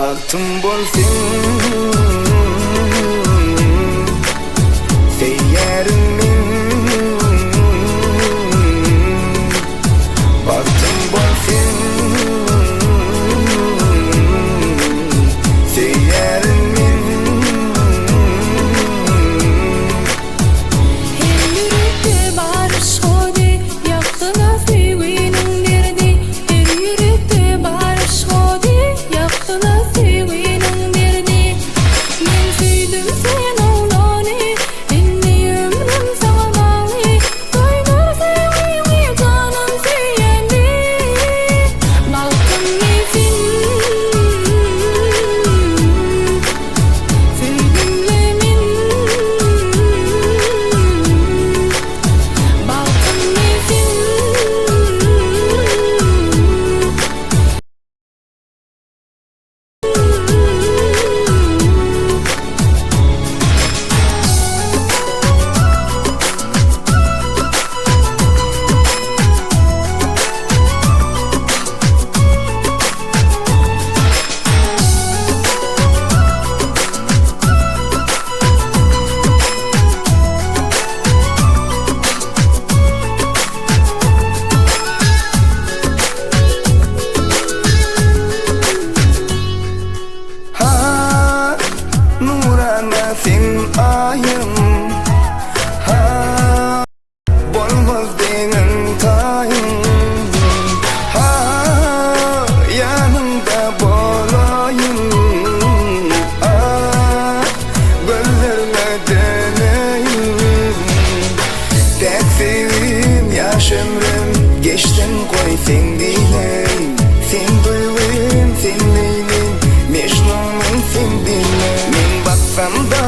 Bagtym bol sen Söýýärin men Bagtym bol sen Söýýärin men. Her ýürekde bar yşk ody, Ýakdyna söýginiň derdi. Her ýürekde bar yşk ody, Ýakdyna söýginiň derdi. Men söýdüm sen oglany, Indi ömrüm saňa bagly. Doýdur söýgiňi janym söýendi, Bagtym sensiň. Söýgümli men, Bagtym sensiň. Ha, nurana sen aýym Ha, bolmaz deňiň taýyň Ha, ýanyňda bolaýyn A, gözlerňe döneýin Täk söýgim, ýaş ömrüm Geçsin goý sen diýlen Sen duýgym, sen Leýlim Mejnun men sen diýlen Men baksam-da.